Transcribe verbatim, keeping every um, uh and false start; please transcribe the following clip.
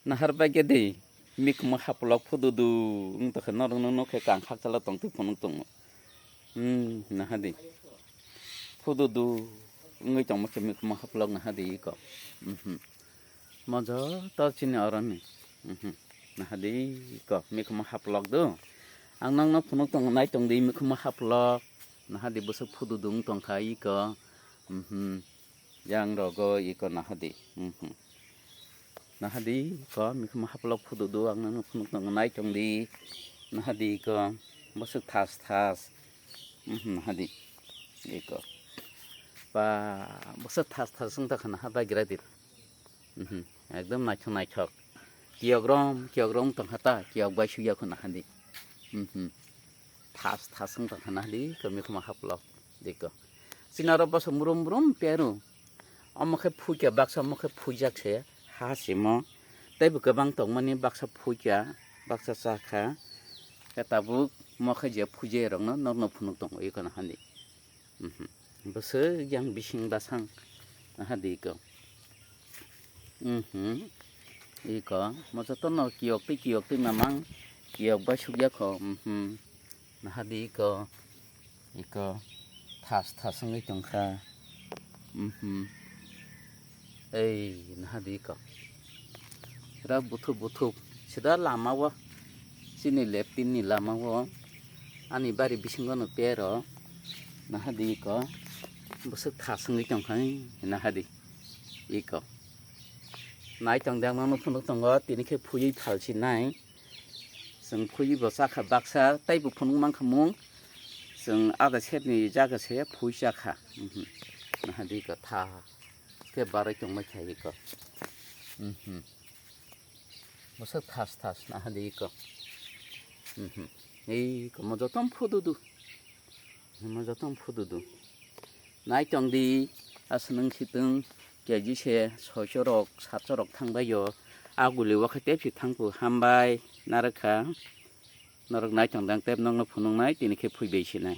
Nahar bai khe di, mikhumo haplok phududu wng tongkha, norok no nukhe kang khakchalo tongtwi phunuk tongo. Hmm, naha di. Phududu wngwi tongma khe mikhumo haplok naha di iko. Mhm. Mo joto chini oroni. Mhm. Naha di iko mikhumo haplok do. Ang nokno phunuk tongo, nai tong di mikhumo haplok. Naha di bwswk phududu wng tongkha iko. Mhm. Yang rogo iko naha di. Mhm. Naha di iko mikhumo haplok phududu, ang nokno phunuk tongo, nai tong di. Naha di iko bwswk thas thas. Mhm, naha di iko. Ba, bwswk thas thas wng tongkha naha bai gira di. Mhm, ekdom naithok naithok. Kiyok rom, kiyok rom tongkha ta, kiyok bai sugya kho naha di. Mhm. Thas thas wng tongkha naha di, iko mikhumo haplok. Diko. Chini oro bwsa murum murum peru. Omo khe phuikya baksa, omo khe phuijak se ha simo. Teibo kwbang tongmani baksa phuikya, baksa chakha. Khe tabuk mo khe je phuijai rokno nokno phunuk tongo iko naha di. Mhm. Bwswk yang bising bwsang naha di iko. Mhm. Iko mo jotono kiyok twi kiyok twi mamang kiyok bai sugya kho. Mhm. Naha di iko, iko thas thas wngwi tongkha. Mhm. Ei, naha di iko. Sida buthuk buthuk, sida lama o, chini left team ni lama o, ani bari bisingo no pero, naha di iko, bwswk thas wngwi tongkha, naha di iko. Nai tong di, ang nono phunuk tongo, tini khe phuiwi phalsi nai. Chwng phuiwi bo chakha baksa, teibo phunuk mankha mung. Chwng ada setni jaga se phui chakha. Mhm. Naha di iko tha khe barwi tongma kha iko. Mhm. Bwswk thas thas naha di iko. Mhm. Ei iko mo joto phududu. Mo joto phududu. Nai tong di, aswk nwng si twng, keji se soicho rok, satcho rok thang bai o. A guli o khe tei si thang phu hambai, narwkha. Norok nai tong dang tei nokno phunuk nai, tini khe phui bai si nai.